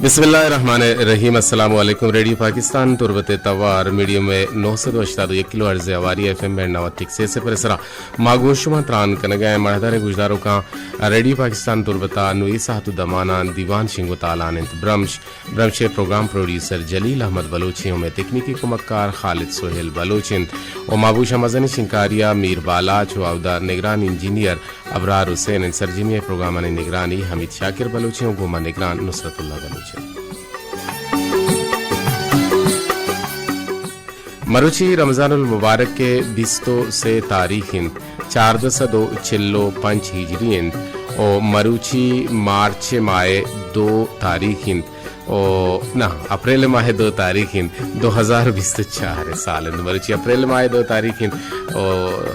بسم اللہ الرحمن الرحیم۔ السلام علیکم۔ ریڈیو پاکستان تربت ءِ توار میڈیم ویو نو سد و ہشتاد و یک کلو ہرٹز ءِ ہواری ایف ایم بینڈ نود ٹک سے صفر ءِ سرا ما گوں شما تران کنگ ءَ ایں۔ مڑاہداریں گوشداروکاں، ریڈیو پاکستان تربت ءَ نوں اے ساعت ءُ دماناں دیوان شنگ ءُ تالان اِنت۔ برمش، برمش ءِ پروگرام پروڈیوسر جلیل احمد بلوچ ایں ءُ مئے تکنیکی کمکار خالد سہیل بلوچ اِنت ءُ ما گوں شما مزنیں شنگکاری ءَ میر بالاچ ءُ اودا نگران انجینئر ابرار حسین اِنت۔ سرجمی ءِ پروگرامانی نگرانی حمید شاکر بلوچ ایں ءُ گوں ما نگران نصرت اللہ بلوچ اِنت۔ مروچی رمضان المبارک ءِ بیست ءُ سے تاریخ اِنت، چاردہ سد ءُ چل ءُ پنچ ہجری اِنت ءُ مروچی مارچ ءِ ماہ ءِ دو تاریخ اِنت۔ او نہ، اپریل ماہ ءِ دو تاریخ اِنت، دو ہزار بیست ءُ چار ءِ سال اِنت۔ مروچی اپریل ماہ ءِ دو تاریخ اِنت، او،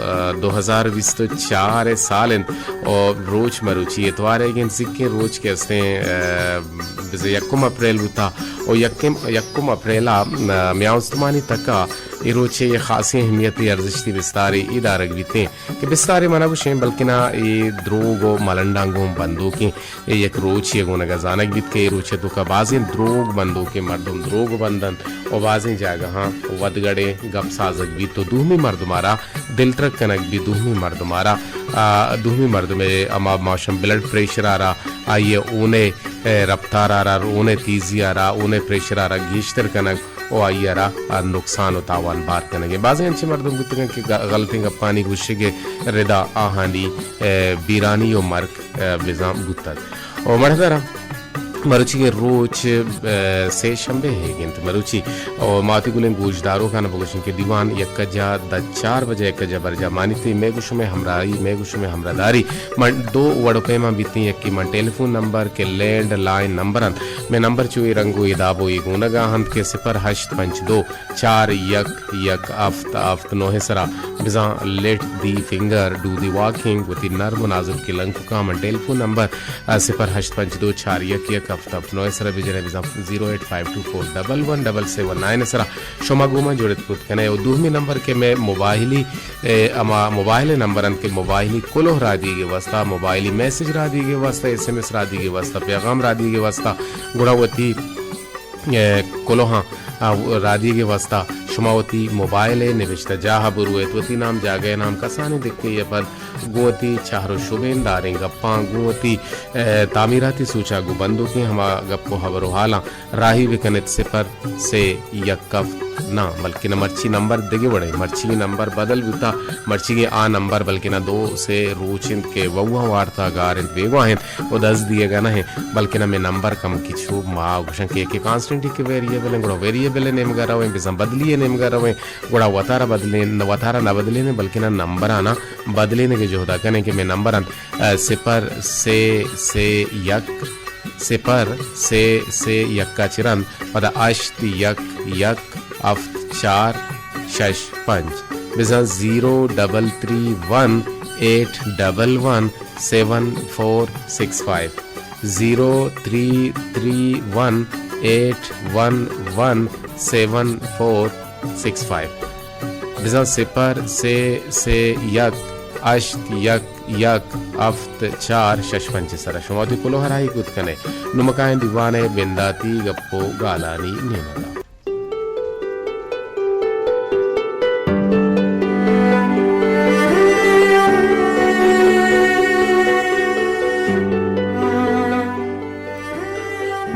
آ، دو ہزار بیست ءُ چار ءِ سال اِنت، او روچ مروچی اتوار ئیگ اِنت، زیکیں روچ کہ استیں، آ، بزاں یکم اپریل بوتا، او یکم، یکم اپریل ءَ، آ، میان استمانی تک ءَ اے روچ ءِ یک خاصیں اہمیت ءُ ارزشتے بستارے اے دارگ بیتیں۔ کہ بستارے من ءَ گوشیں، بلکنا اے دروگ ءُ ملنڈاں گوں بندوکیں اے یک روچے ءِ گونگ ءَ زانگ بیت کہ اے روچ ءِ توکا بازیں دروگ بندوکیں مردم دروگ بندنت ءُ بازیں جاگہاں ودگڑیں گپ سازگ بیت ءُ دومی مردم ءَ را دلترک کنگ بیت، دومی مردم ءَ را، آ، دومی مردم ءِ ہما ماشم بلڈ پریشر ءَ را، آئی ءِ ہون ءِ، اے، رپتار ءَ را، ہون ءِ تیزی ءَ را، ہون ءِ پریشر ءَ را گیشتر کنگ ءُ آئی ءَ را نقصان ءُ تاوان بار کنگ ءَ۔ بازیں انچیں مردم بوتگ اَنت کہ گ-، غلطیں گپانی گوشگ ءِ ردا آہانی، اے، بیرانی ءُ مرگ، اے، بزاں بوتگ۔ ءُ مڑاہداراں، مروچیگیں روچ، اے، سے شنبے ئیگ اِنت مروچی۔ ءُ ما وتی گلیں گوشداروکاں بگوشیں کہ دیوان یک ءَ جا دہ چار بجہ یک ءَ جا برجا مانیت۔ مئے گوں شمئے ہمراہی، مئے گوں شمئے ہمراہداری من دو وڑ ءُ پیماں بیتیں، یکے من ٹیلیفون نمبر کہ لینڈ لائن نمبر اِنت، مئے نمبر چو اے رنگ ءُ اے داب ءُ اے گونگ ءَ اِنت کہ صفر ہشت پنچ دو چار یک یک ہفت ہفت نو ءِ سرا بزاں let the finger do the walking، وتی نرم ءُ نازرکیں لنککاں من ٹیلیفون نمبر، آ، صفر ہشت پنچ دو چار یک یک ہفت ہفت نو ءِ سرا بجن ئے، بزاں zero eight five two four double one double seven nine ءِ سرا شما گوں من جڑت کت کن ئے۔ ءُ دومی نمبر کہ مئے موبائلی، اے، ہما موبائل نمبر اِنت کہ موبائلی کلوہ را دیگ ءِ واسطہ، موبائلی میسج را دیگ ءِ واسطہ، ایس ایم ایس را دیگ ءِ واسطہ، پیغام را دیگ ءِ واسطہ، گڑا وتی، اے، کلوہاں، آ، را دیگ ءِ واسطہ شما وتی موبائل ءِ نبشتہ جاہ ءَ برویت، وتی نام، جاگہ ءِ نام، کسانیں دکے ءَ پد گوں وتی چہر ءُ شبین داریں گپاں، گوں وتی، اے، تعمیراتی سوچاں گوں بندوکیں ہما گپ ءُ ہبر ءُ حالاں راہی بکن ات۔ صفر سے یک ہفت نہ، بلکنا مرچی نمبر دگہ وڑیں، مرچی نمبر بدل بوتا، مرچیگیں آ نمبر بلکنا دو سے روچ اِنت کہ وہواں وارتا، گار اِنت، بیگواہ اِنت ءُ دست دیگ ءَ نہ اِنت، بلکنا مئے نمبر کمکی چو ما گوشاں کہ یکے کانسٹنٹ ءَ کہ ویریبل اِنت، گڑا ویریبل ءِ نیمگ ءَ رویں، بزاں بدلی ءِ نیمگ ءَ رویں، گڑا وتارا بدلیں، وتارا نہ بدلیں، بلکنا نمبراناں بدلینگ ءِ جہد ءَ کنیں کہ مئے نمبر اِنت، اے، صفر سے سے یک، صفر سے سے یک ءَ چہ رند پدا ہشت یک یک ہفت چار شش پنچ، بزاں zero double three one eight double one seven four six five, zero three three one eight one one seven four six five, بزاں صفر سے سے یک ہشت یک یک ہفت چار شش پنچ ءِ سرا شما وتی کلوہ راہی کت کن ئے۔ نمکائیں دیوان ءِ بنداتی گپ ءُ گالانی نیمگ ءَ۔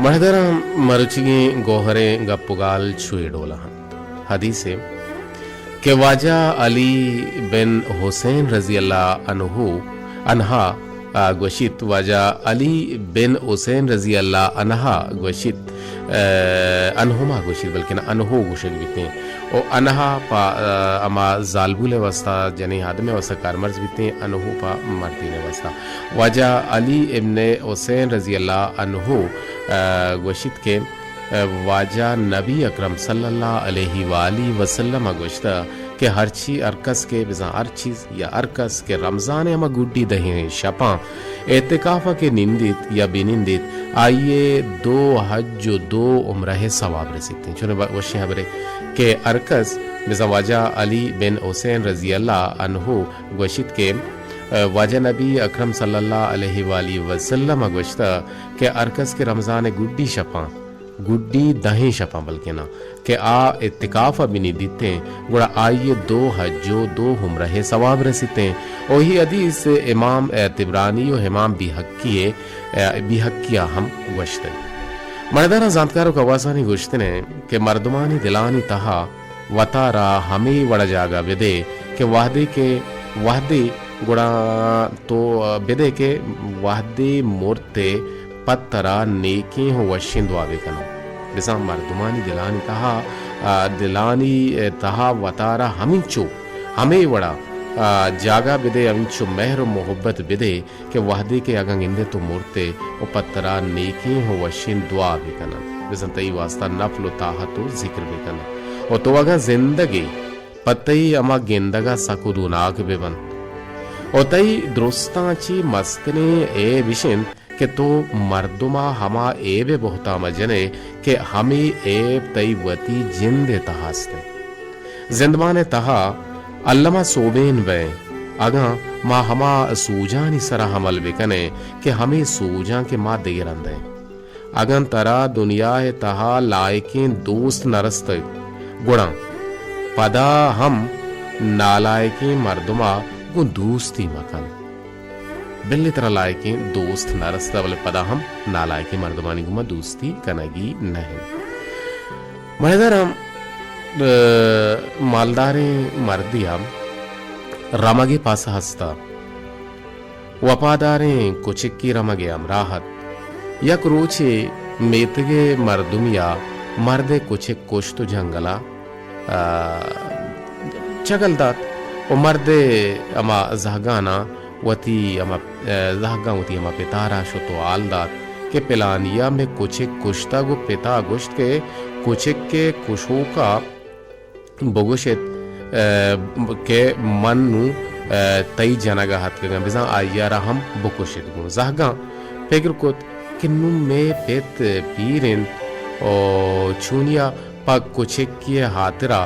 مہدراں، مروچیگیں گوہریں گپ ءُ گال چوئے ڈول ءَ اَنت۔ حدیثے کہ واجہ علی بن حسین رضی اللہ عنہ، عنہا، آ، گوشیت، واجہ علی بن حسین رضی اللہ عنہا گوشیت، آ، عنہما گوشیت، بلکن عنہو گوشگ بیتیں۔ او عنہا پہ، آ، ہما زالبول ءِ واسطہ، جنیں آدم ءِ واسطہ کارمرز بیتیں، عنہو پہ مردین ءِ واسطہ۔ واجہ علی ابن حسین رضی اللہ عنہ، آ، گوشیت کہ واجہ نبی اکرم صلی اللہ علیہ وآلہ وسلم ءَ گوشتہ کہ ہرچی، ہر کس کہ، بزاں ہر چیز یا ہر کس کہ رمضان ءِ ہما گڈی دہیں شپاں اعتکاف ءَ کہ نندیت یا بہ نندیت، آئی ءَ دو حج ءُ دو عمرہ ءِ ثواب رسیت۔ چون وشیں حبرے کہ ہر کس، بزاں واجہ علی بن حسین رضی اللہ عنہ گوشیت کہ واجہ نبی اکرم صلی اللہ علیہ وآلہ وسلم ءَ گوشتہ کہ ہر کس کہ رمضان ءِ گڈی شپاں گڈی دہیں شپاں بلکنا کہ آ اعتکاف ء بنی دیتیں، گڑا آئی ء دو حج و دو عمرہ ء ثواب رسیتیں۔ و ہی حدیث امام، ء، طبرانی و امام بیہقی ء، ء، بیہقی ء ہم گوشتگ۔ مڑداراں زانتکار و کواسانی گوشتن ء کہ مردمانی دلانی تہا وتارا ہمے وڑ جاگہ بدے کہ وہدے کہ وہدے گڑا تو بدے کہ وہدے مرتے پد ترا نیکیں و وشیں دعا بکناں۔ بزاں مردمانی دلانی تہا، آ، دلانی تہا وتارا ہمینچو ہمے وڑا، آ، جاگہ بدے، ہمینچو مہر و محبت بدے کہ وہدے کہ اگاں گندے تو مرتے و پد ترا نیکیں و وشیں دعا بکنن، بزاں تئی واسطہ نفل و طاعت و ذکر بکنن و تو اگاں زندگے پہ تئی ہما گندگ ء سک و دوناک بہ بنت۔ و تئی درستاں چی مستریں عیب اش انت کہ تو مردم ء ہما عیب ء بہتام ء جن ئے کہ ہمے عیب تئی وتی جند ء تہا است انت۔ زندمان ء تہا الم ء سوبین بئیں، اگاں ما ہما سوجانی سرا عمل بہ کنیں کہ ہمے سوجاں کہ ما دگہ رند ء اگاں ترا دنیا ء تہا لائکیں دوست نہ رستگ، گڑا پدا ہم نالائکیں مردم ء گوں دوستی مکن۔ بلے ترا لائکیں دوست نہ رستہ، بلے پدا ہم نالائکیں مردمانی گوما دوستی کنگی نہ انت۔ مہدر ہم، ء، مالداریں مردی ہم رمگے پاس ہستہ۔ وپاداریں کچکے رمگ ء ہمراہ ات۔ یک روچے میتگ ء مردمی ء مرد ء کچک کشت و جنگل ء، آ، چگل دات و مرد ء ہما زہگاناں وتی ہما، آ، زہگاں وتی ہما پتارا شت و حال دات کہ پلانی ء مئے کچک کشتگ و پتا گوشت کہ کچک ء کشوک ء بگوش ات، ء، کہ من نوں، ء، تئی جنگ ء اتکگاں، بزاں آئی ء را ہم بکش ات۔ گوں زہگاں پگر کت کہ نوں مئے پت پیر انت و چونیا پہ کچکی ء ہاترا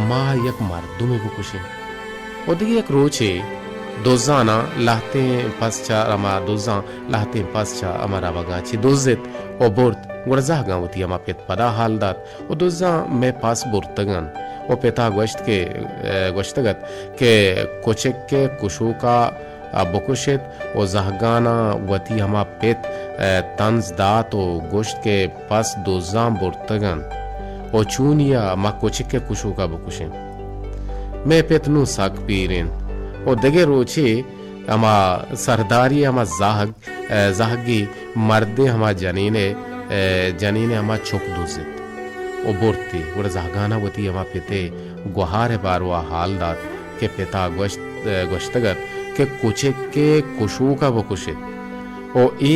ما یک مردمے بکشیں۔ و دگہ یک روچے دزاناں لہتیں پس چہ ہما دزاں لہتیں پس چہ ہما روگاں چہ دزت و برت، گڑا زہگاں وتی ہما پت پدا حال دات۔ و دزاں مئے پس برتگ انت و پتا گوشت کہ، ء، گوشتگ ات کہ کچک ء کشوکا بکش ات و زہگاناں وتی ہما پت ء تنز دات و گوشت کہ پس دزاں برتگ انت و چونیا ما کچک ء کشوکا بکشیں؟ مئے پت نوں سک پیر انت۔ و دگہ روچے ہما سرداری ہما زہگ ء زہگی مردے ہما جنین ء، ء جنین ء ہما چک دزت و برتی۔ گڑا زہگاناں وتی ہما پت ء گوہار ء باروا حال دات کہ پتا گوشت، ء گوشتگ ات کہ کچک ء کشوک ء بکشت۔ و اے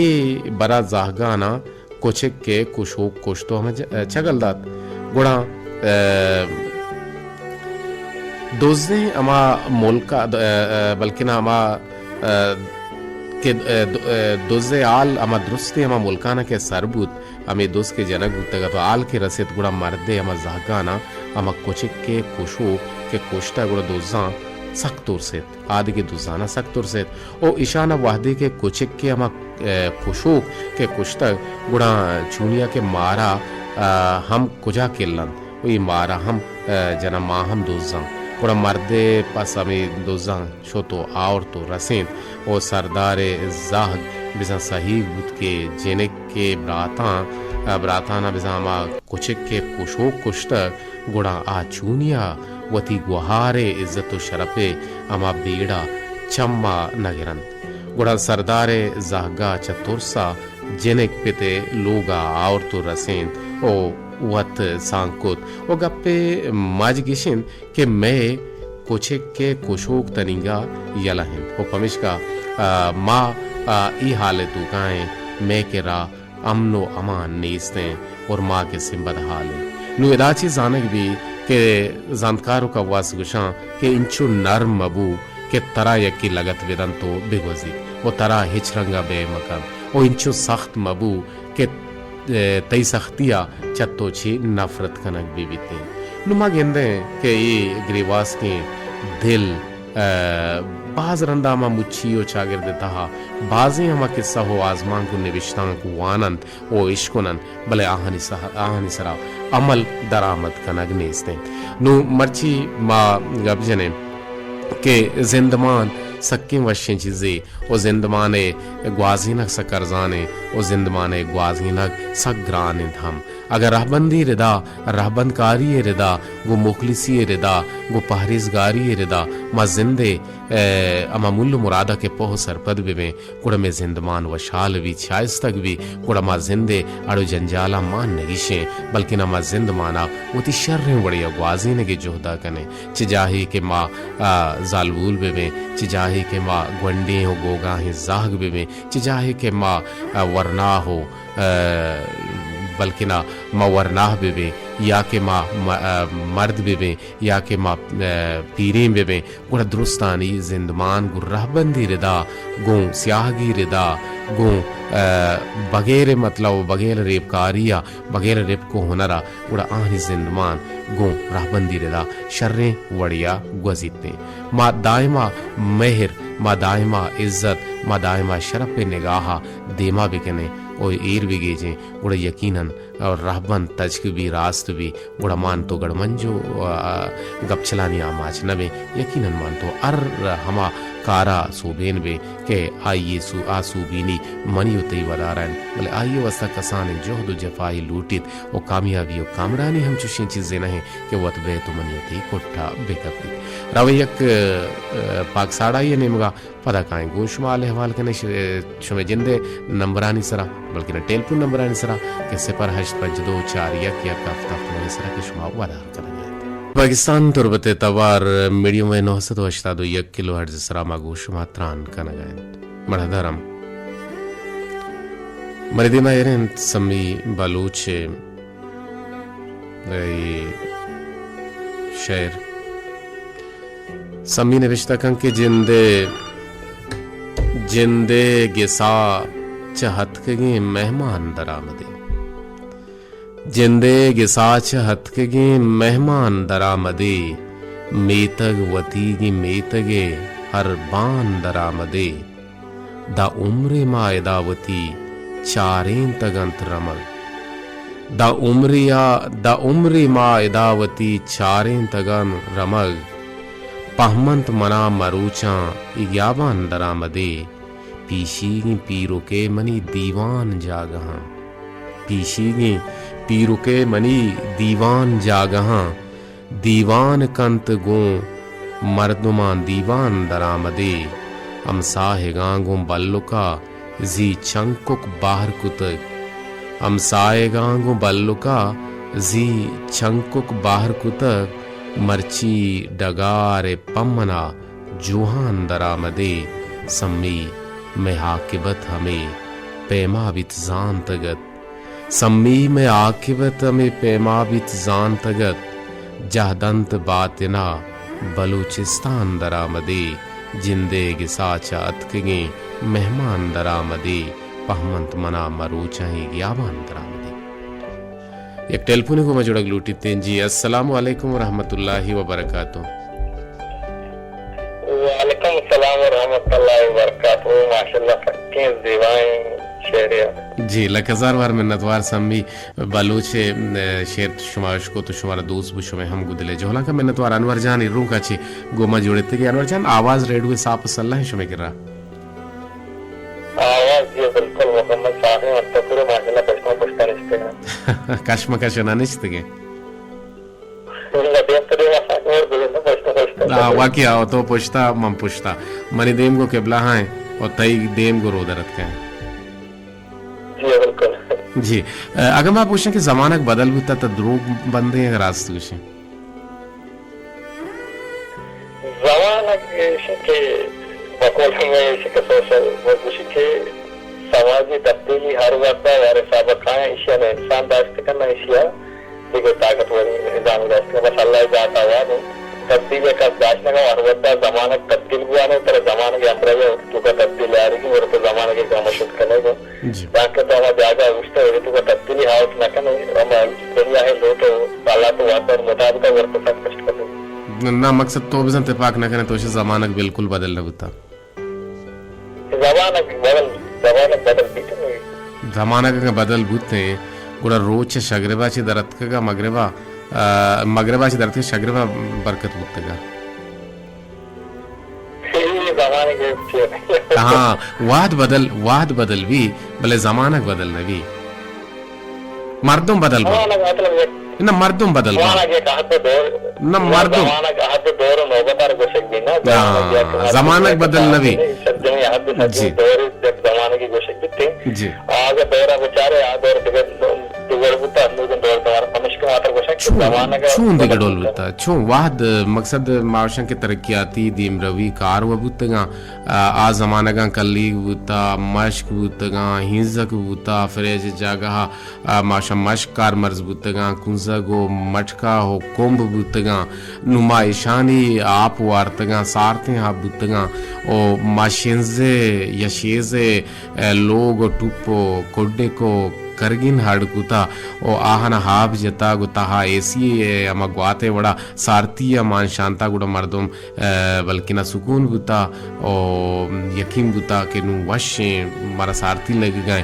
برا زہگاناں کچک ء کشوک کشت و ہما ج-، چگل دات۔ گڑا، ء، دزیں ہما ملک ء، ء، ء، بلکنا ہما، ء، کہ، ء، د-، ء، دز ء حال ہما درستیں ہما ملکاناں کہ سر بوت، ہمے دز کہ جنگ بوتگ ات و حال کہ رست، گڑا مرد ء ہما زہگاناں ہما کچک ء کشوک کہ کشتہ، گڑا دزاں سک ترست۔ آدگہ دزاناں سک ترست و ایشاناں وہدے کہ کچک ء ہما، ء، کشوک کہ کشتگ، گڑا چونیا کہ مارا، ء، ہم کجا کل انت و اے مارا ہم، ء، جناں ما ہم دزاں۔ گڑا مرد ء پس ہمے دزاں شت و آورت و رسینت و سردار ء زہگ بزاں سہیگ بوت کہ جنک ء براتاں، ء، براتاناں بزاں ہما کچک ء کشوک کشتگ، گڑا آ چونیا وتی گوہار ء عزت و شرپ ء ہما بیڑا چما نہ گرنت۔ گڑا سردار ء زہگا چہ ترسا جنک پت ء لوگا آورت و رسینت و وت سانگ کت و گپ ء مج گشنت کہ مئے کچک ء کشوک تنیگا یلہ انت و پمشکا، آ، ما، آ، ای حال ء توکا ایں، مئے کرا امن و امان نیست انت اور ما کہ سمبد حال انت۔ نوں ادا چی زانگ بی کہ زانتکار و کواس گوشاں کہ انچو نرم مبو کہ ترا یکے لگت بدنت و بگوزیت و ترا ہچ رنگا بے مکن و انچو سخت مبو کہ، ء، تئی سختی ء چہ تو چی نفرت کنگ بہ بیتیں۔ نوں ما گندیں کہ اے گریواسکیں دل ء، باز رندا ہما مچی و چاگرد تہا بازیں ہما قصہ و آزمانک و نبشتانک واننت و اشکننت، بلے آہانی سہ-، آہانی سرا عمل درآمد کنگ نیست انت۔ نوں مرچی ما گپ جنیں کہ زندمان سکیں وشیں چیزے و زندمان ء گوازینگ سک ارزان انت و زندمان ء گوازینگ سک گران انت ہم۔ اگاں رہبندی ردا، رہبندکاری ردا، گوں مخلصی ردا، گوں پہریزگاری ردا ما زندے، اے، ہما مول و مرادا کہ پوہ سرپد ببیں، گڑا مئے زندمان وشحال بی، شائستگ بی، گڑا ما زندے اڑ و جنجالاں مان نگیشیں، بلکنا ما زندمانا وتی شریں وڑیا گوازینگے جہدا کنیں۔ چہ جاہے کہ ما، آ، زالبول ببیں، چہ جاہے کہ ما گونڈیں و گوگاہیں زہگ ببیں، چہ جاہے کہ ما، آ، ورناہ و ء، بلکنا ما ورناہ بہ بیں یا کہ ما م-، ء، مرد بہ بیں یا کہ ما، ء، پیریں بہ بیں، گڑا درستانی زندمان گوں رہبندی ردا، گوں سیاہگی ردا، گوں، ء، بغیر مطلب و بغیر ریبکاری ء، بغیر رپک و ہنر ء، گڑا آہانی زندمان گوں رہبندی ردا شریں وڑیا گوزیت انت۔ ما دائما مہر، ما دائما عزت، ما دائما شرپ نگاہ ء دیما بکنیں و ایر بگیجیں، گڑا یقیناً رہبند تچک بی، راست بی، گڑا مان تو گڑمنج و، آ، گپچلانی آماچ نہ بیں۔ یقیناً مان تو ہر ہما کارا سوبین بیں کہ آئی سو-، آ سوبینی منی و تئی ودارا انت، بلے آئی واسطہ کسانیں جہد و جفائی لوٹیت و کامیابی و کامرانی ہم چوشیں چیزے نہ انت کہ وت بیت و منی و تئی کٹا بکپیت۔ رویں یک، آ، پاک ساڑائی نیمگا پدا کائیں گوں شما حال احوال کنیں، ش-، شمئے جندے نمبرانی سرا، بلکنا ٹیلیفون نمبرانی سرا کہ صفر ہشت پنچ دو چار یک یک ہفت ہفت نوے سرا کہ شما ودار کنگ ء ات۔ پاکستان تربت ء توار میڈیم ویو نو سد و ہشتاد و یک کلو ہرٹز سرا ما گوں شما تران کنگ ء انت۔ مڑاہ دارم۔ منی دیما ایر انت سمی بلوچ ء اے شعر۔ سمی نبشتہ کن کہ جندے، جندے گسا چہ ہتکگیں مہمان درآمدے۔ جندے گسا چہ ہتکگیں مہمان درآمدے۔ میتگ وتیگیں میتگے ہر بان درآمدے۔ داں عمرے ما ادا وتی چارینتگ انت رمگ۔ داں عمرے ء، داں عمرے ما ادا وتی چارینتگ انت رمگ۔ پہمنت منا مروچاں اے گیابان درآمدے۔ پیشیگیں پیرکے منی دیوان جاگہاں۔ پیشیگیں پیرکے منی دیوان جاگہاں۔ دیوان کنت گوں مردماں دیوان درآمدے۔ ہمساہگاں گوں بلکا زی چنکک بہر کتگ۔ ہمساہگاں گوں بلکا زی چنکک بہر کتگ۔ مرچی ڈگار ء پمنا جوہان درآمدے۔ سمی مئے عاقبت ہمے پیما بیت زانتگ ات۔ سمی مئے عاقبت ہمے پیما بیت زانتگ ات۔ جہدنت باتنا بلوچستان درآمدے۔ جندے گسا چہ اتکگیں مہمان درآمدے۔ پہمنت منا مروچاں اے گیابان درآمدے۔ یک ٹیلیفونے گوں ما جڑگ لوٹیت۔ جی، السلام علیکم و رحمت اللہ و برکاتہ۔ وعلیکم السلام و رحمت اللہ و برکاتہ۔ ماشاءاللہ، سکیں زیبائیں شعرے۔ جی، لک ہزار وار منتوار سمی بلوچ ء شعر شما اشکت و شمارا دوست بو، شمئے ہم گدلے جہلانکا منتوار۔ انور جان ایرونکا چہ گوں ما جوڑتگے۔ انور جان، آواز ریڈیو صاف و سلہ ہیں شمئے کرا؟ آواز جی بالکل مکمل صاف ہے، اور تو پورے ماشاءاللہ پشتوں پشتا نشتے ہیں۔ کش مکش نہ نشتگے۔ اللہ دیم تو دیم آسان اور بولے تو پشتوں پشتا۔ آ، واقعی آو تو پشتا، من پشتا۔ منی دیم گو قبلہ ہیں اور تئی دیم گو رو درت کہیں۔ جی بالکل۔ جی، ا، اگر ما پوچھیں کہ زمانگ بدل بوتا تو دروگ بندے ہیں راست گوشیں؟ زمانگ ایش کہ بقول ہمیں ایش کہ سوشل ورک گوشی کہ سماجی تبدیلی ہر وقت ہر حساب کھائیں، ایشی نے انسان داشت کرنا، ایشی دیگہ طاقتوری نظام داشت کرنا۔ بس اللہ ذات آواز ہو، تبدیلی کس داشت نہ، ہر وقت زمانگ تبدیل ہوا نے، ترا زمانگ امرہ تو کا تبدیل آ رہی اور تو زمانگ کے کام شد کرنے کو۔ جی۔ تاکہ تو ہمارا جاگہ اوشتے ہو تو کا تبدیلی ہاؤس نہ کرنے، ہم دنیا ہے لوٹو، حالات و وقت مطابق ورک سب کچھ کرنے۔ نہ، مقصد تو بزاں تپاک نہ کنے، تو چہ زمانگ بالکل بدل نہ بوتا۔ زمانگ بدل، زمانگ بدل بیت نہ۔ زمانگ اگاں بدل بوتیں، گڑا روچ شگربا چہ درتکگا مغربا، آ، مغربا چہ درتکگا شگربا برکت بوتگا۔ اے زمانگ چے؟ ہاں، وہد بدل، وہد بدل بی، بلے زمانگ بدل نہ بی۔ مردم بدل با۔ زمانگ مطلب یک نہ، مردم بدل با۔ زمانگ یک عہد دور، نہ، نہ، مردم۔ زمانگ عہد دور و نوبت آر گوشگ بی نہ۔ ہاں، زمانگ یک زمانگ بدل نہ بی۔ سرجمی عہد جی۔ سرجمی دور یک زمانگی گوشگ بیتے۔ جی۔ آگہ دورا بچارے، آ دور دگر دگر بوتا، ہندوکیں دور دوار پمشکہ ماتر گوشگ کہ چون، زمانگ چون دگہ بدل ڈول بوتا۔ بوتا؟ چون وہد، مقصد ما گوشاں کہ ترقیاتی دیمروی کار و بوتگاں، آ، آ زمانگاں کلیگ بوتا، مشک بوتگاں، ہینزک بوتا، فریج جاگہا آ، ماشاں مشک کارمرز بوتگاں، کنزگ و مٹکا و کمب بوتگاں۔ نوں ما ایشانی آپ وارتگاں، سارتیں آپ بوتگاں و ما شنزے یا شیزے، اے، لوگ و ٹوپ و کڈک و کرگین ہڈ کتا و آہانا آپ جتا، گو تہا اے سی ء ہما گوات ء وڑا سارتی ء مان شانتا، گڑا مردم، اے، بلکنا سکون بوتا و یقین بوتا کہ نوں وشیں مارا سارتی لگگا۔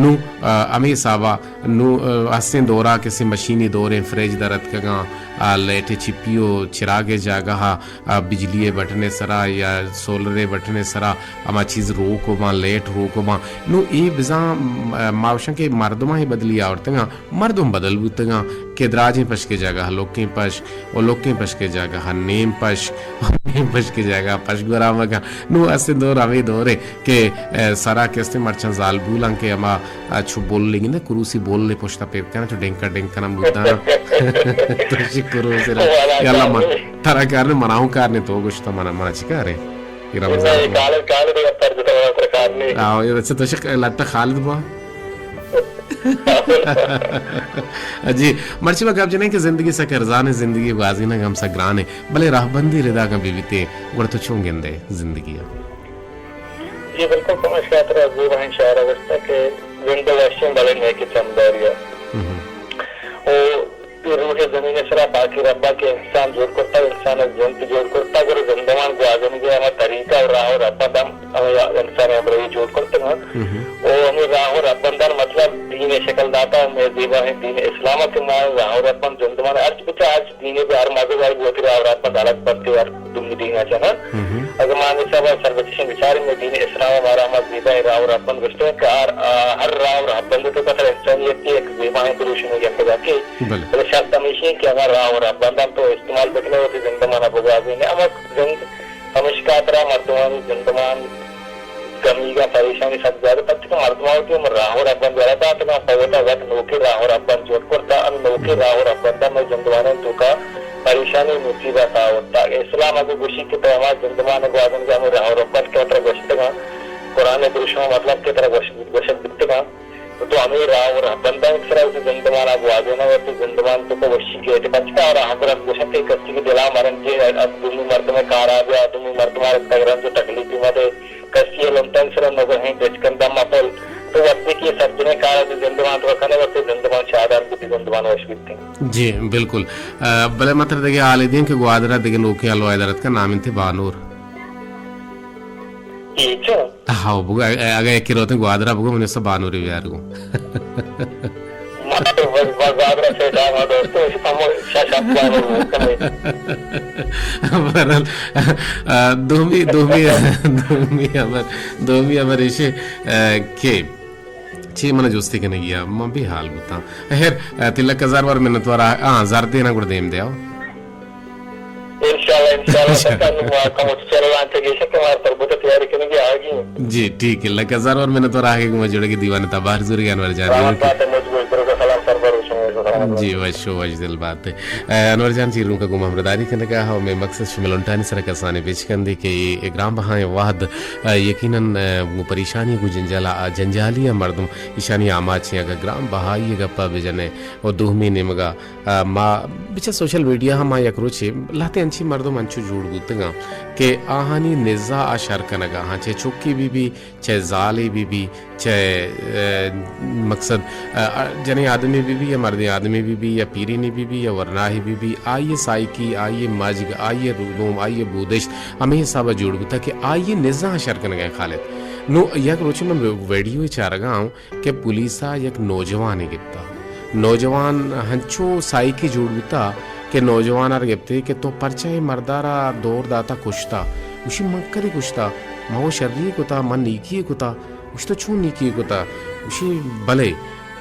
نوں، اے، ہمے حسابا نوں، اے، ہستیں دورا کسے مشینی دوریں، فریج در اتکگاں، آ، لائٹ چپی و چراگ جاگہا، آ، بجلی بٹن سرا یا سولر بٹن سرا ہما چیز روک و باں، لائٹ روک و باں۔ نوں اے بزاں، م-، ما گوشاں کہ مردماں اے بدلی آورتگاں، مردم بدل بوتگاں کہ دراجیں پشکے جاگہا لوکیں پشک و لوکیں پشکے جاگہا نیم پشک و نیم پشکے جاگہا پشک برآمگاں۔ نوں ہستیں دور ہمے دورے کہ، اے، سرا کہ استیں مرچاں زالبولاں کہ ہما، اے، چو بولے گندے، کروسی بولے پشتا پر کناں، چو ڈنکا ڈنک کناں بوتاں۔ تو شی کروسے را، والا یا اللہ ما، کار۔ ترا کار نے، منا ہوں کار نے، تو گوشتا منا، منا چی کارے؟ یہ رمضان نہیں، کو۔ کالے، کالے دے پر جتا، منا ترا کار نہیں۔ آو، یہ اچھا تو شی لٹا خالد با۔ جی، مرچی ما گپ جنیں کہ زندگی سک ارزان ہے، زندگی گوازینگ ہم سک گران ہے، بلے راہبندی ردا کن بی بیتے، گڑا تو چون گندے زندگی ہے؟ جی بالکل، پمیشکا ترا زیباہیں شعر ء گوشتہ کہ زند وشیں بلے نیکی چمداری ء۔ ہم۔ او اے روح زمین ء سرا پاکی ربا کہ انسان جوڑ کرتا، انسان ء زند جوڑ کرتا، گڑا زندمان گوازینگ ء ہما طریقہ و راہ و ربند ہم ہمے انسان ء ہمراہی جوڑ کرتگ انت۔ ہم۔ او ہمے راہ و ربندان مطلب دین ء شکل داتا، ہمے زیباہیں دین اسلام ء کہ ما راہ و ربند زندمان ء ہرچ بچا ہرچ دین ء بہ ہر مذہب ء وتی راہ و ربند الگ بنت ء ہر دومی دین ء جنن۔ ہم۔ اگاں ما ہمے حساب ء سربچشیں بچاریں، مئے دین اسلام ء مارا ہما زیباہیں راہ و رہبند گوشتگ کہ ہر، آ، ہر راہ و رہبند ء توکا ترا انسانیت ء یک زیباہیں پروشنے گپتگ کہ بلے۔ بلے شرط ہمیشی انت کہ ہما راہ و رہبنداں تو استعمال بکنے، وتی زندمان ء بگوازینے۔ ہما زند، پمیشکا ترا مردمانی زندمان گمیگاں، پریشانی سک زیادہ، پرچہ کہ مردماں وتی ہم راہ و رہبند یلہ داتگاں، پہ وتا وت نوکیں راہ و رہبند جوڑ کرتا، ہم نوکیں راہ و رہبنداں مئے زندمانانی توکا پریشانی و مصیبت آورتا۔ اسلام اگہ گوشی کہ تو ہما زندمان گوازینگا ہمے راہ و رہبند کہ ترا گوشتگاں، قرآن دروشم مطلب کہ ترا گوش-، گوشگ بیتگاں، تو ہمے راہ و رہبندانی سرا وتی زندمانا گوازیناں، وتی زندمان توکا وشی گیتے، پرچہ کہ آ راہ و رہبند گوشن کہ کسی کہ دلا مرن کہ دومی مردم کارا بیا، دومی مردم رنج و تکلیفی مدے، کسی ء لنٹانی سرا نگہیں بچکنداں مپل، تو وھدے کہ اے سرجمیں کار ء تئی زندمان تو کنئے، وھدے زندمان شادان بیت، زندمان وش بیت۔ جی، بالکل۔ ء، بلے من ترا دگہ حالے دیں کہ گوادر ء دگہ نوکیں حلوائے در اتکا، نام انت بانور۔ اے چو؟ ہاؤ، بگو، ا-، اگہ یکے روتیں گوادر ء بگو، من اسا بانورے بیار گوں۔ ما تو بس، بس زیادہ سے ٹائم آ دوستو، ہمو شش ہفت بار ہو کنے۔ بہرحال، آ، دومی، دومی، دومی ہبر، دومی ہبر ایشے، آ، کہ چی من جستی کنگی آ، من بے حال بوتاں۔ خیر، آ، تئی لک ہزار بار منتوار آ، ہاں، زر دینا گڑ دیم دے آؤ۔ انشاءاللہ، انشاءاللہ، سرکار نوں ما کمو چلو لانتے گیشے کہ ما تربت تیاری کنگی آگی۔ جی، ٹھیک ہے۔ لک ہزار بار منتوار آگے گوں جڑگی دیوان تباہ زوری انور جان۔ سلامت بات ہے، مجھ گوش برو کا سلام سر پر شما سلامت بات۔ جی، وش و وش دل بات ہے۔ اے، انور جان چیروں کا گوں ہمراہداری کنگا ہو، میں مقصد شملونٹانی سر کسانے بیچ کندے کہ اے گران بہائیں وہد، اے، یقیناً، اے، گوں پریشانی گوں جنجالا، جنجالی مردم ایشانی آماچیں اگا گران بہائی گپا بجنے و دومی نیمگا ء ما بچار سوشل میڈیا ء ما یک روچے لہتے انچیں مردم انچو جوڑ بوتگاں کہ آہانی نزا ء شر کنگ ء آں، چہ چکے بہ بی، چہ زالے بہ بی، چہ، ء، مقصد، ء، جنیں آدمے بہ بی یا مردیں آدمے می بی بی یا پیرینی بی بی یا ورناہی بی بی، آئی ءِ سائیکی، آئی ءِ مجگ، آئی ءِ رو-، نوم، آئی ءِ بودشت ہمے حساب ءَ جوڑ بوتگ کہ آئی ءِ نزاں شر کنگ ءَ خالد۔ نوں یک روچے من ویڈیو چارگ ءَ آں کہ پولیس ءَ یک نوجوانے گپتا۔ نوجوان ہنچو سائیکی جوڑ بوتا کہ نوجوان ءَ را گپتے کہ تو پرچا اے مردار ءَ دور داتا کشتا؟ گوشی من کدی کشتا؟ من و شری کتا، من نیکی کتا۔ گوشت تو چون نیکی کتا؟ گوشی بلے۔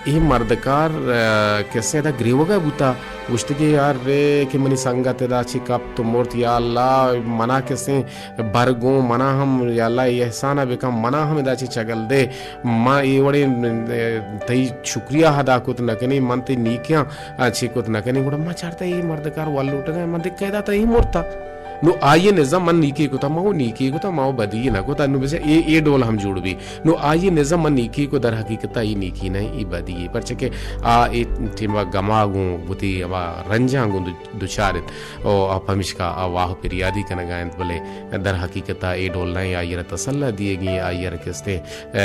اے مردکار، آ، کسے ادا گریوگا بوتا، گوشت کہ یار رے کہ منی سنگت ادا چی کپت و مرت، یا اللہ، منا کسے بر گوں، منا ہم، یا اللہ، اے احسانا بکن، منا ہم ادا چی چگل دے، ما اے وڑیں، آ، تئی شکریہ ادا کت نکنی، من تئی نیکیاں، آ، چی کت نکنی، گڑا ما چارتا اے مردکار ول لوٹگا، من دکہ ادا تا اے مرتا۔ نوں آئی ءِ نزا من نیکی کتا، ما و نیکی کتا، ما و بدی نہ کتا۔ نوں بس اے، اے ڈول ہم جوڑ بی۔ نوں آئی ءِ نزا من نیکی کو، در حقیقت ءَ اے نیکی نہ، اے بدی اے۔ پرچہ کہ آ اے ٹیما گما گوں، وتی ہما رنجاں گوں دو-، دوچار انت۔ او آ پمیشکا آ واہ پریادی کنگا انت، بلے در حقیقت ءَ اے ڈول نہ، آئی ءَ را تسلا دیگی، آئی ءَ را کستے، آ،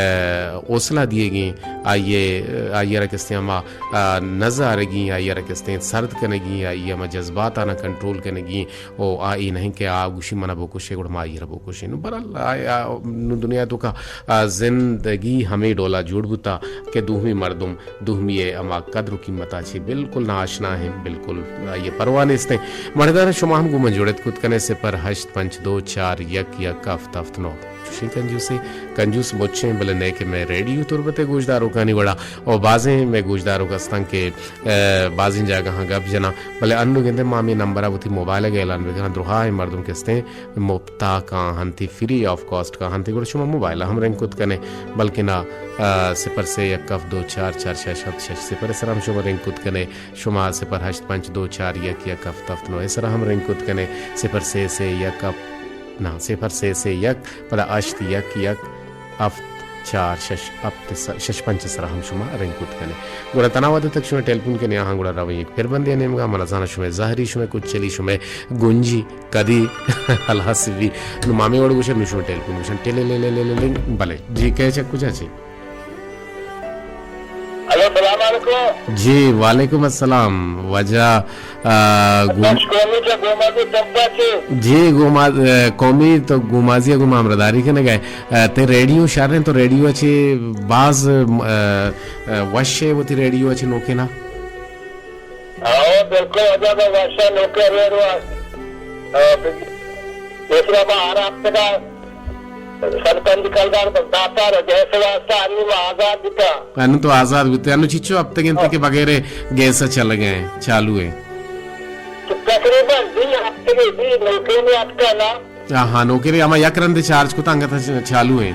حوصلہ دیگی، آئی ءَ، آئی ءَ را کستے ہما، آ، نزارگی، آئی ءَ را کستے سرد کنگی، آئی ءَ ہما جذباتاں کنٹرول کنگی۔ او آ اے نہ انت کہ آ گوشی منا بکشے، گڑا ما آئی ءَ را بکشیں۔ نوں بہرحال، آ، آ، نوں دنیا ءِ توکا، آ، زندگی ہمے ڈولا جوڑ بوتا کہ دومی مردم دومی ءِ ہما قدر و قیمتا چی بالکل ناآشنا ہیں، بالکل آئی ءِ پرواہ نیستیں۔ مڑدار شما ہم گوں من جوڑت کت کنے صفر ہشت پنچ دو چار یک یک ہفت ہفت نو۔ چوشیں کنجوسے، کنجوس مچیں، بلے نئے کہ مئے ریڈیو تربت ءِ گوشداروکانی وڑا، او بازیں مئے گوشداروک ہستاں کہ، آ، بازیں جاگہاں گپ جناں۔ بلے انوں گندے ما ہمے نمبر ءَ وتی موبائل ءَ اعلان بکناں، درہائیں مردم کستیں مپتا کاں ہنتی، فری آف کاسٹ کاں ہنتی، گڑا شما موبائل ءَ ہم رنگ کت کنے، بلکنا، آ، صفر سے یک ہفت دو چار چار شش ہفت شش صفر ءِ سرا ہم شما رنگ کت کنے، شما صفر ہشت پنچ دو چار یک یک ہفت ہفت نو ءِ سرا ہم رنگ کت کنے، صفر سے سے یک ہفت، نہ، صفر سے سے یک، پدا ہشت یک یک، ہفت چار شش ہفت س-، شش پنچ ءِ سرا ہم شما رنگ کت کنے۔ گڑا تنا وہد تک شما ٹیلیفون کنے آہاں، گڑا رویں یک پھر بندے نیمگا، من زاناں شما زہری، شما کچلی، شما گنجی کدی ہلاس بی۔ نوں ما ہمے وڑ گوشن، نوں شما ٹیلیفون گوشن، ٹیلے لے لے لے لے لے۔ بلے۔ جی، کئے چہ کجا چے؟ ہلو، سلام علیکم۔ جی، وعلیکم السلام۔ واجہ، آ، گوم-، بخش قومی چہ گومازی چمپا چے۔ جی، گوماز-، آ، قومی تو گومازی ءَ گوں ما ہمراہداری کنگ ءَ۔ آ، تئی ریڈیو شر انت، تو ریڈیو ءَ چے باز، آ، آ، وش ئے وتی ریڈیو ءَ چے نوکینا؟ ہاں، بالکل، واجہ، وش ئے نوکیں ریڈیو ءَ۔ آ، پیسرا ما آرام پدا سرپنچ کلدار داتا رو گیس واسطہ انی ما آزاد بیتا۔ انوں تو آزاد بیتے، انوں چیچو ہفتگ انت کہ بغیر گیس چلگ ءَ، چالو ایں؟ تو تقریباً دی ہفتگے، دی نوکیں اتکا نا۔ ہاں، ہاں، نوکیں ہما یک رندے چارج کتا انگت چالو ایں۔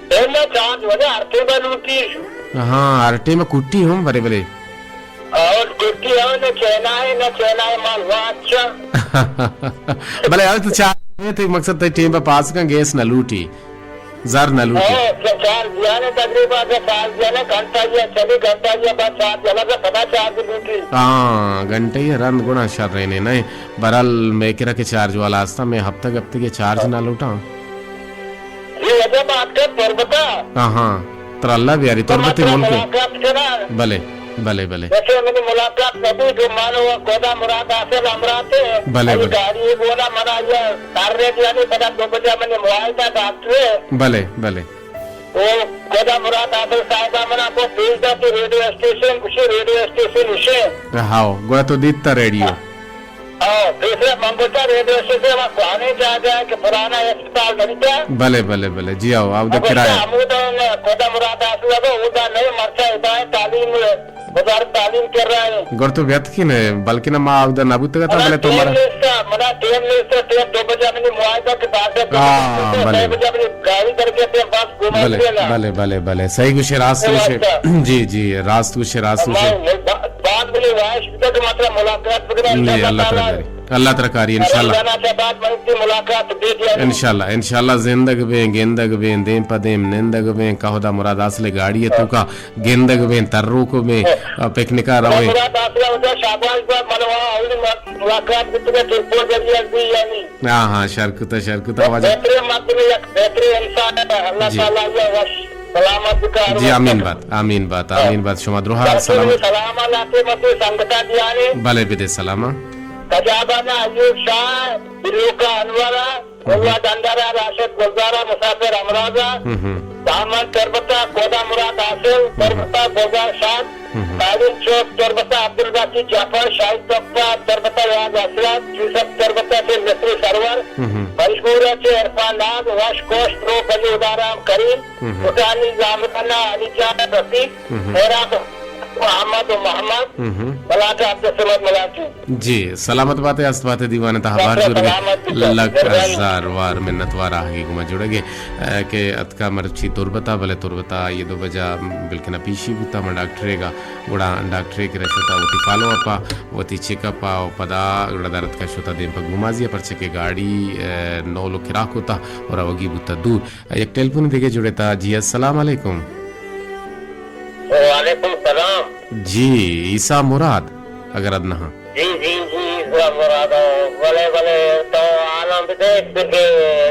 اے نا چارج وجہ ہر ٹیم لوٹی۔ ہاں، ہر ٹیم کٹی ہم، بلے، بلے۔ اور کٹی ہو نہ چینا ہے، نہ چینا ہے مال واچا۔ بلے، ہر تو چارج ہے، تو مقصد تئی ٹیم پہ پاس کن گیس نہ لوٹی، زر نہ لوٹی۔ ہاں، چ-، چارج دیانے تقریباً، اگر چارج دیانے گھنٹہ یا چلی گھنٹہ یا بعد چارج دیانے، اگر سدا چارج لوٹی۔ ہاں، گھنٹہ یا رند گنا شر رہنے نہیں۔ برحال میں کرا کہ چارج والا ہستا، میں ہفتہ ہفتہ کے چارج نہ لوٹاں۔ جی، واجہ بات کر تربتا۔ ہاں، ہاں۔ ترا اللہ بیاری، تو تربت مطلب ملک۔ ملاقات کرا۔ بلے، بلے، بلے۔ جیسے منی ملاقات نبی جو مانو خدا مراد حاصل امراتے۔ بلے، ای بلے۔ گاڑی بولا منا یا تار ریڈ یعنی پدا دو بجہ منی معاہدہ ڈاکٹر۔ بلے، بلے۔ او خدا مراد حاصل صاحبہ منا کو پیش دا کہ ریڈیو اسٹیشن، کسی ریڈیو اسٹیشن اسے۔ ہاؤ، گوڑا تو دیتا ریڈیو۔ او، پیسرا من گوشتا ریڈیو اسٹیشن ہما کوہنیں جاگہ ہے کہ پرانا اسپتال بنتا۔ بلے، بلے، بلے، جی آؤ، آؤ، من گوشتا کرایہ۔ ہمودا خدا مراد حاصل لگو، اودا نہیں مرچا ادا ہے تعلیم، وزارت تعلیم کر رہا ہے۔ گڑ تو بیت کی نے، بلکہ نہ ما اودا نہ بوتگا تھا، منا بلے تو ٹیم مارا نیستا، منا ٹیم نیستا، ٹیم دو بجہ منی معاہدہ کے بعد ہے، ہاں، بلے۔ بجہ منی گاڑی کر کے ٹیم پاس گھوما بلے، کے نا۔ بلے، بلے، بلے، صحیح گوشے، راست گوشے۔ جی، جی، راست گوشے، راست گوشے۔ بعد ملی واش بتا کہ مطلب ملاقات بکنه، نہیں، انشاءاللہ اللہ تعالیٰ۔ اللہ ترکاری، اللہ ترکاری، انشاءاللہ۔ اللہ تعالیٰ سے بعد من کی ملاقات دے دیا۔ انشاءاللہ، انشاءاللہ زندگ بیں، گندگ بیں، دیم پہ دیم نندگ بیں، کہدا مراد اصل گاڑی ہے تو کا گندگ بیں، تروک بیں، پکنکا رویں۔ مراد اصل ہوتا شاباش بات، من وہاں اولی ملاقات بتگا ٹیلیفون ذریعہ دی یعنی۔ ہاں، ہاں، شر کتا، شر کتا، واجہ۔ بہترین مردم، یک بہترین انسان ہے، اللہ جی۔ تعالیٰ یہ وش۔ سلامت بکار جی، آمین بات، آمین بات، ہاں۔ آمین بات۔ شما درہا ڈاکٹر سلامت۔ سلام اللہ تے متے سنگتا دیانے۔ بلے بدے سلاما۔ کجابانا ایوب شاہ، بلوکا انورا، ہم۔ گلوا ڈنڈارا، راشد گلزارا، مسافر امرازا، ہم ہم۔ دامن تربتا، کودا مراد حاصل، ہم۔ تربتا گلزار شاد، ہم ہم۔ تعلیم چوک تربتا عبدالباقی جعفر، شاہی تپا تربتا یاد حسرت، یوسف تربتا سے مصری سرور، ہم ہم۔ مجبورہ سے عرفان ناز، وش کوش پرو بلی ادارام کریم، ہم ہم۔ پٹانی زامران علی جان رفیق، ہم ہم۔ خیرات محمد و محمد، ہم ہم۔ ملاقہ عبدالصمد ملاقی۔ جی، سلامت بات ئے، است بات ئے، دیوان ءِ تہا بہر زورگ ءَ۔ سلامت بات ئے، لک مہربانی۔ ہزار وار منت وار آہگے گوں ما جڑگ ءَ، اے، کہ اتکا مرچی تربت ءَ، بلے تربت ءَ آئی ءِ دو بجا بلکنا پیشی بوتا، من ڈاکٹرے گا، گڑا ڈاکٹرے کرا شتا وتی فالو اپ ءَ، وتی چیک اپ ءَ، و پدا گڑا در اتکا شتا دیم پہ گومازی ءَ، پرچہ کہ گاڑی، اے، نولو کرا کتا و روگی بوتا دور۔ یک ٹیلیفون دگہ جڑتا۔ جی، السلام علیکم۔ وعلیکم سلام۔ جی، عیسیٰ مراد، اگر اد نہ۔ جی، جی، جی، عیسیٰ مراد۔ بلے، بلے، تو حالاں بدے کہ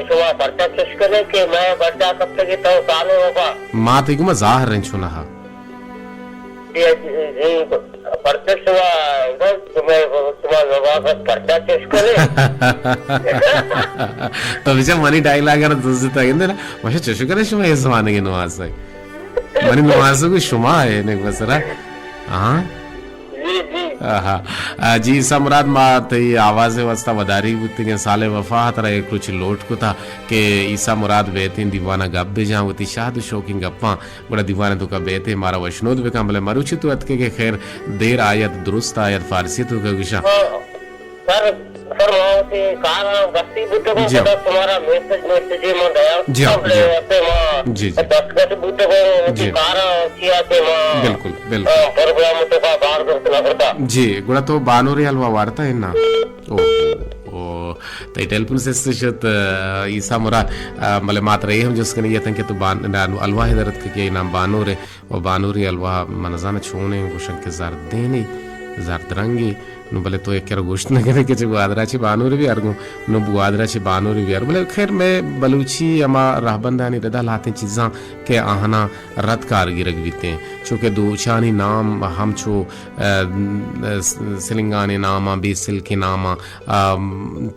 شما پرچا چش کنے کہ میں بڈا کپتگی تو سالے وفا۔ ما تئی گما ظاہر رنچو نہ۔ جی، جی، جی، پرچا شما، شما، شما زبان پرچا چش کنے؟ تو بچا منی ڈائیلاگ ءَ دزتا گندے نا، ماشا چش کنے شما یہ زمانگے نماز ہے۔ منی نماز کو شما ہے، نے بسرا۔ ہاں۔ جی، جی۔ آہا۔ آ، جی، عیسیٰ مراد، ما تئی آواز واسطہ وداری بوتگیں سال وفا، ترا یک روچ لوٹ کتا کہ عیسیٰ مراد بیتیں دیوانہ گپ بجاں، وتی شاد و شوقیں گپاں گڑا دیوان ءِ توکا بیت ءُ مارا وشنود بکن، بلے مروچی تو اتکے کہ خیر دیر آید، درست آید، فارسی ءِ توکا گوشاں۔ ہاں، سر، سر، ما وتی کاراں گستی بوتگوں، جی۔ پدا شمارا میسج، میسجے من دیاں۔ جی، بلے جی۔ وقتے ما جی، جی۔ دستگٹ بوتگوں، وتی جی۔ کاراں چیا کہ ما، بالکل، بالکل۔ ہاں، پروگرام ءِ توکا بار درست نہ کرتا۔ جی، گڑا تو بانورے حلوہ وارتا ہے نا؟ او، او، تئی ٹیلیفون سست شت، آ، عیسیٰ مراد، آ، بلے ما ترا اے ہم جست کنگی اتاں کہ تو بان-، ڈا-، الواح در اتک کہ اے نام بانور ہے، و بانوری الواح من نزاناں چونیں، گوشن کہ زردینے، زرد رنگے، نو بلے تو یک کرا گوشت نہ کنے کہ چہ گوادرا چہ بانوری بیار گوں، نو گوادرا چہ بانوری بیار۔ بلے خیر، مئے بلوچی ہما رہبندانی ردا لہتیں چیزاں کہ آہاں رد کار گرگ بیتیں، چونکہ دوچانی نام ہمچو، آ، سلنگانی ناماں، بے سلکیں ناماں، آ،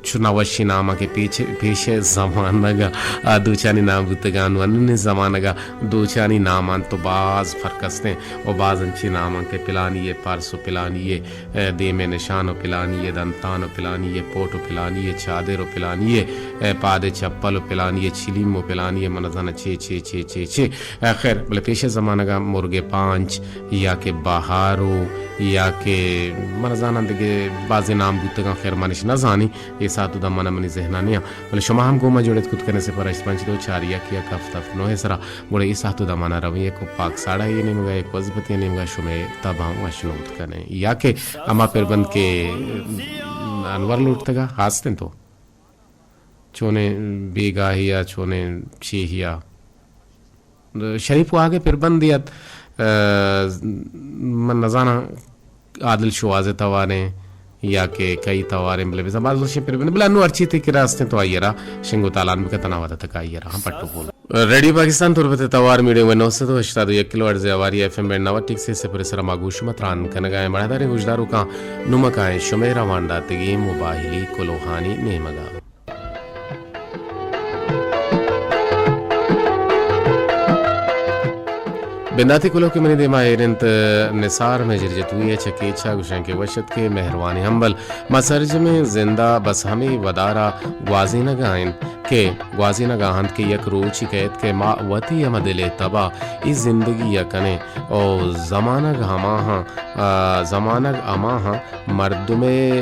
چو نوشی ناماں کہ پیچ-، پیش زمانگ ءَ، آ، دوچانی نام بوتگاں، نوں انونی زمانگ ءَ دوچانی نام انت و باز فرق استیں و باز انچیں نام انت کہ پلانی ءِ پرس و پلانی ءِ، آ، دیم ءِ نشان و پلانی ءِ دنتان و پلانی ءِ پوٹ و پلانی ءِ چادر و پلانی ءِ، آ، پاد ءِ چپل و پلانی ءِ چلیم و پلانی ءِ من نزاناں چے، چے، چے، چے، چے۔ آ، خیر، بلے پیش زمانگ ءَ مرگ پانچ یا کہ بہارو یا کہ من زاناں دگہ بازیں نام بوتگاں، خیر من اش نہ زانیں، اے ساعت و دمانا منی ذہنا نیاں، بلے شما ہم گوں ما جڑت کت کنے صفر ہشت پنچ دو چار یک یک ہفت ہفت نو ءِ سرا، گڑا اے ساعت و دمانا رویں یک پاک ساڑا ءِ نیمگا، یک وزبتی ءِ نیمگا شمئے تب ہم وشنود کنیں یا کہ ہما پربند کہ انور لوٹتگا ہاستیں تو۔ چونیں بیگاہی ءَ، چونیں چیہی ءَ۔ شریف واگھ ءِ پربندے ات، آ، من نزاناں عادل شوہاز ءِ تواریں یا کہ کئی تواریں، بلے بزاں باز وشیں پربندے، بلے انوں ہرچی تئی کرا استیں تو آئی ءَ را شنگ و تالان بکن، تنا وھد ءَ تک آئی ءَ را ہم پٹ و پول۔ ریڈیو پاکستان تربت ءِ توار میڈیم ویو نو سد و ہشتاد و یک کلو ہرٹز ءِ ہواری ایف ایم بینڈ نود ٹک سے صفر ءِ سرا ما گوں شما تران کنگا ایں۔ مڑاداریں گوشداروکاں نمکائیں شمئے روان داتگیں موبائلی کلوہانی نیمگا۔ بنداتی کلوہ کہ منی دیما ایر انت، نثار مہجر جتوئی ءِ چہ کیچ ءَ گوشاں کہ وش اتکے مہروانیں ہمبل، ما سرجمیں زند ءَ بس ہمے ودار ءَ گوازینگ ءَ انت کہ گوازینگ ءَ انت کہ یک روچے کئیت کہ ما وتی ہما دل ءِ تب ءَ اے زندگی ءَ کنیں او زمانگ ہماہاں، آ، زمانگ ہماہاں مردم ءِ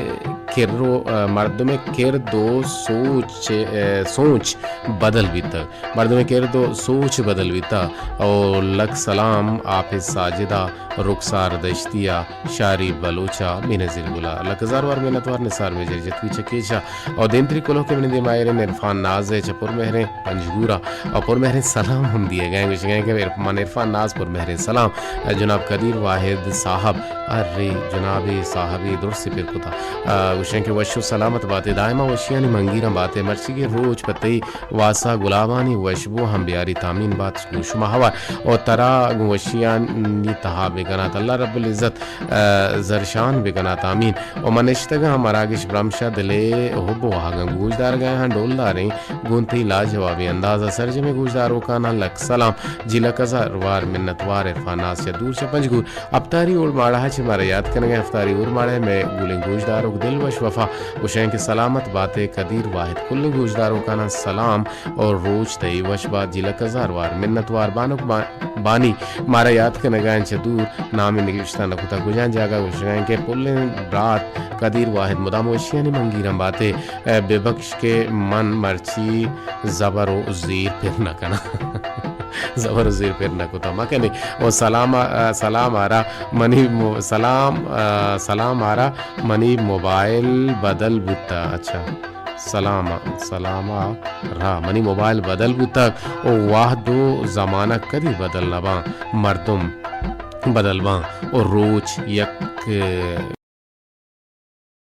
کر و، آ، مردم ءِ کرد و سوچ، آ، سوچ بدل بیتگ۔ مردم ءِ کرد و سوچ بدل بیتگ او لک سلام حافظ ساجد ءَ رخسار دشتی ءَ، شاری بلوچ ءَ، بینظیر گل ءَ۔ لک ہزار وار منتوار نثار میجر جتوئی چہ کیچ ءَ۔ او دیمتری کلوہ کہ منی دیما ایریں عرفان ناز ءِ چہ پر مہریں پنجگور ءَ۔ او پر مہریں سلام ہم دیگ ءَ۔ گوشگ ءَ کہ عرف-، من عرفان ناز پر مہریں سلام۔ جناب قدیر واحد صاحب، ارے جناب صاحبی درست پر کتا۔ آ، گوشیں کہ وش و سلامت باتے، دائما وشیانی منگیراں باتے، مرچیگیں روچ پہ تئی واسا گلابانی وشبو ہم بیاری، تامین بات گوں شما ہوار۔ او ترا گوں وشیانی تہا بکنات اللہ رب العزت، آ، زرشان بکنات، آمین۔ او من نشتگاں مراگش برمشا دلے حب و واہگاں گوش دارگاں، ڈولداریں گوں تئی لاجوابیں اندازا۔ سرجمیں گوشداروکاناں لک سلام، جی لک ہزار وار منتوار عرفان ناز چہ دور چہ پنجگور۔ اپتاری اوڑ ماڑہ چہ مارا یات کنگا، اپتاری اوڑ ماڑہ مئے گولیں گوشداروک دل وش وفا گوشیں کہ سلامت باتے قدیر واحد۔ کلیں گوشداروکاناں سلام اور روچ تئی وش بات، جی لک ہزار وار منتوار۔ بانک با-، بانی مارا یات کنگا انت چہ دور، نامی نگشتہ نہ کتا کجان جاگہ۔ گوشگا انت کہ پلیں برات قدیر واحد مدام وشیانی منگیراں باتے، اے ببخش کہ من مرچی زبر و زیر پر نہ کناں۔ زبر و زیر پر نہ کتا مکنے۔ او سلام، آ، سلام آرا منی مو-، سلام، آ، سلام آرا منی موبائل بدل بوتا۔ اچھا۔ سلام، سلام آرا منی موبائل بدل بوتا۔ او وہد و زمانہ کدی بدل نباں۔ مردم بدل باں۔ او روچ یک